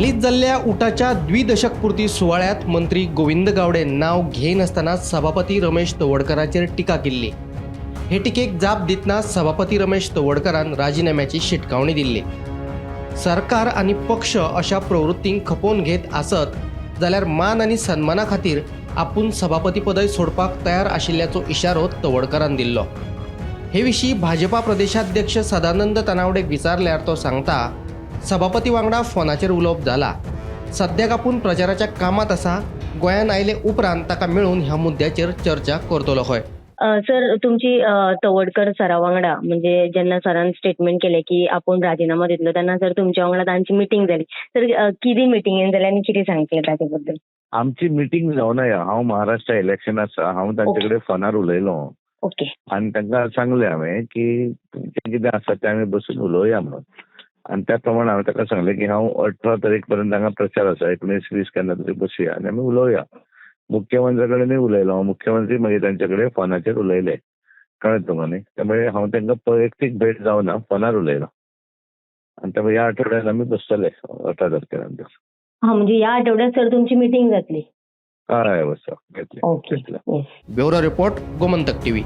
हालींच जाल्ल्या उटाच्या द्विदशकपूर्ती सुवाळ्यांत मंत्री गोविंद गावडे नांव घेयनासतना सभापती रमेश तवडकराचेर टिका केल्ली. हे टिकेक जाप दितना सभापती रमेश तवडकरान राजिनाम्याची शिटकावणी दिल्ली. सरकार आनी पक्ष अशा प्रवृत्तींक खपोवन घेत आसत जाल्यार मान आनी सन्माना खातीर आपूण सभापतीपदय सोडपाक तयार आशिल्ल्याचो इशारो तवडकरान दिल्लो. हे विशीं भाजपा प्रदेशाध्यक्ष सदानंद तानावडेक विचारल्यार तो सांगता, सभापती वांगडा फोनाचेर उलोवप जाला. सद्याक आपूण प्रचाराच्या कामांत आसा. गोंयांत आयले उपरांत ताका मेळून ह्या मुद्द्याचेर चर्चा करतलो खंय. सर, तुमची तवडकर सरा वांगडा, म्हणजे जेन्ना सरान स्टेटमेंट केलें की आपूण राजिनामो दितलो, तेन्ना सर तुमच्या वांगडा तांची मिटींग जाली. तर कितें मिटिंगेन जाली आनी कितें सांगचें ताचे बद्दल? आमची मिटींग जावना. हांव महाराष्ट्र इलेक्शन आसा, हांव तांचे कडेन फोनार उलयलो आनी तांकां सांगलें हांवें की तुमचें कितें आसा तें आमी बसून उलोवया म्हणून. आनी त्या प्रमाणे हांवें ताका सांगलें की हांव 18 तारीख पर्यंत हांगा प्रचार आसा, 19-20 केन्ना तरी बसुया आनी आमी उलोवया. मुख्यमंत्र्या कडेनूय उलयलो, मुख्यमंत्री मागीर तांचे कडेन फोनाचेर उलयले, कळ्ळें तुमकां न्ही. त्यामुळे हांव तांकां वैयक्तीक भेट जावना, फोनार उलयलो आनी त्यामुळे ह्या आठवड्यात आमी बसतले 18 तारखेर आमच्या. हा, म्हणजे ह्या आठवड्यात सर तुमची मिटींग जातली? हय, बसता घेतले. ओके. घेतले. Bureau report, Gomantak TV.